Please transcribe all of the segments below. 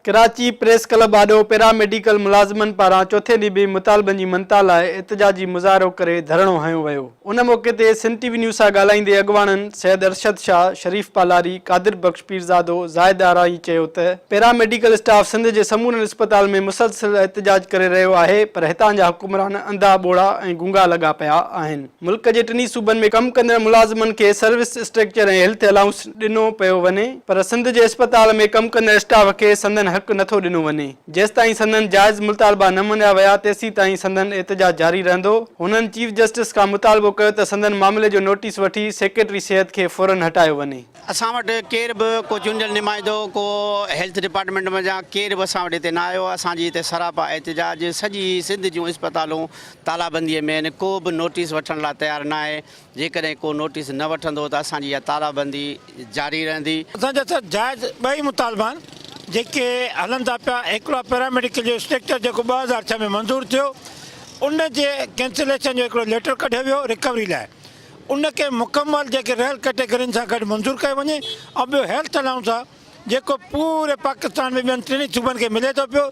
Karachi press club آڏو para medical ملازمن پاران چوٿين ڏينهن به مطالبن جي مڃتا لاء احتجاجي مظاهرو ڪري ڌرڻو هنيو ويو. ان موقعي تي سنڌ ٽي وي نيوز سان ڳالهائيندي اڳواڻن سيد ارشد شاهه، شريف پالاري، قادر بخش پيرزادو، زاهد آرائين چيو ته پيرا ميڊيڪل اسٽاف سنڌ جي سمورن اسپتالن ۾ مسلسل احتجاج ڪري رهيو آهي پر هتان جا حڪمران انڌا ٻوڙا ۽ گونگا لڳا پيا آهن. ملڪ جي ٽنهي صوبن ۾ ڪم ڪندڙ ملازمن کي سروس اسٽرڪچر ۽ هيلٿ الائونس ڏنو پيو وڃي پر سنڌ جي اسپتال ۾ ڪم ڪندڙ اسٽاف کي سندن حق نٿو ڏنو وڃي، جيستائين سندن جائز مطالبا نه مڃيا ويا تيسيتائين سندن احتجاج جاري رهندو. هنن چيف جسٽس کان مطالبو ڪيو ته سندن معاملي جو نوٽيس وٺي سيڪريٽري صحت کي فورن هٽايو وڃي. اسان وٽ ڪير به ڪو چونڊيل نمائندو ڪو هيلٿ ڊپارٽمينٽ منجهان ڪير به اسان وٽ هتي نه آيو اسان جي هتي سراپا احتجاج سڄي سنڌ جون اسپتالون تالابنديء ۾ آهن، ڪو به نوٽيس وٺڻ لاء تيار ناهي، جيڪڏهن ڪو نوٽيس نه وٺندو ته اسان جي اها تالابندي جاري رهندي. اسان جا سر جائز ٻئي مطالبا آهن جيڪي هلن ٿا پيا، هڪڙو آهي پيراميڊيڪل جو اسٽرڪچر جيڪو 2006 ۾ منظور ٿيو ان جي ڪينسليشن جو هڪڙو ليٽر ڪڍيو ويو رڪوري لاء ان کي مڪمل جيڪي رهيل ڪيٽيگرين سان گڏ منظور ڪيو وڃي ۽ ٻيو هيلٿ الائونس آهي جيڪو پوري پاڪستان ۾ ٻين ٽنهي صوبن کي ملي ٿو پيو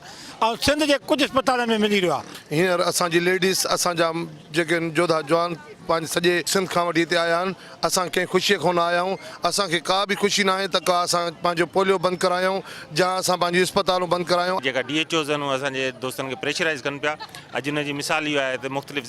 ۽ سنڌ جي ڪجهه اسپتالن ۾ ملي رهيو آهي. هينئر اسان جي ليڊيز اسان جا جيڪي جوڌا جوان پنهنجي سڄي سنڌ کان وٺي هتي آيا آهن اسان ڪنهن خوشيء کان نه آيا آهيون اسان کي ڪا به خوشي ناهي ته ڪا اسان پنهنجو پوليو بند ڪرايون جا اسان پنهنجون اسپتالون بند ڪرايون. جيڪا ڊي ايڇ اوز آهن اهي اسان جي دوستن کي پريشرائيز ڪن پيا اڄ ان جي مثال اهو آهي ته مختلف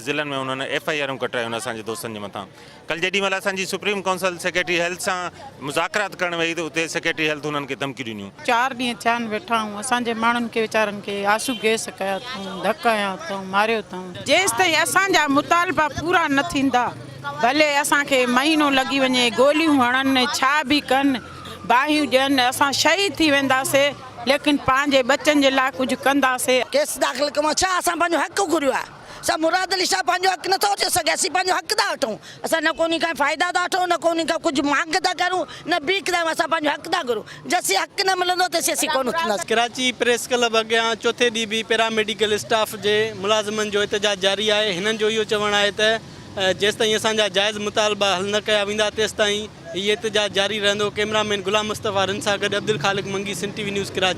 ضلعن ۾ انهن ايف I آرون ڪٽرايون آهن اسان جي دوستن جي مٿان. ڪلهه جيڏي مهل اسان جي سپريم ڪائونسل سيڪريٽري هيلٿ سان مذاڪرات ڪرڻ وئي ته اتي سيڪريٽري هيلٿ انهن کي ڌمڪيون ڏنيون. چار ڏينهن ٿيا آهن ويٺا آهيون اسان جي ماڻهن کي ويچارن کي آنسو گئس ڪيا اٿئون ڌڪ هنيا اٿئون ماريو اٿئون. جيستائين اسان جا مطالبا پورا نه ٿيندا ڀلي اسان کي مهينو لڳي وڃي گوليون هڻن ڇا به ڪن باهيون ڏين اسان شهيد ٿي وينداسي ليڪن پنهنجي ٻچن جي لاء ڪجهه ڪنداسي. ڪيس داخل ڪيو ڇا اسان پنهنجو حق گهريو آهي. ڇا مراد علي شاهه پنهنجو حق نٿو وٺي سگهي؟ اسين پنهنجو حق ٿا وٺون. اسان نه ڪو انهي کان فائدا ٿا وٺون، نه ڪو انهي کان ڪجهه مانگ ٿا ڪريون، نه بيک ٿا اسان پنهنجو حق ٿا گهرون. جيسين حق نه ملندو تيسين اسين ڪونه اٿنداسين. ڪراچي پريس ڪلب اڳيان چوٿين ڏينهن به پيرا ميڊيڪل اسٽاف جي ملازمن جو احتجاج جاري آهي، هنن جو اهو چوڻ آهي ته جيستائين اسان جا جائز مطالبا حل نه ڪيا ويندا تيستائين هي احتجاج جاري رهندو، ڪئميرا مين غلام مصطفيٰ رند سان گڏ Abdul Khaliq Mangi, Sindh T V news Karachi.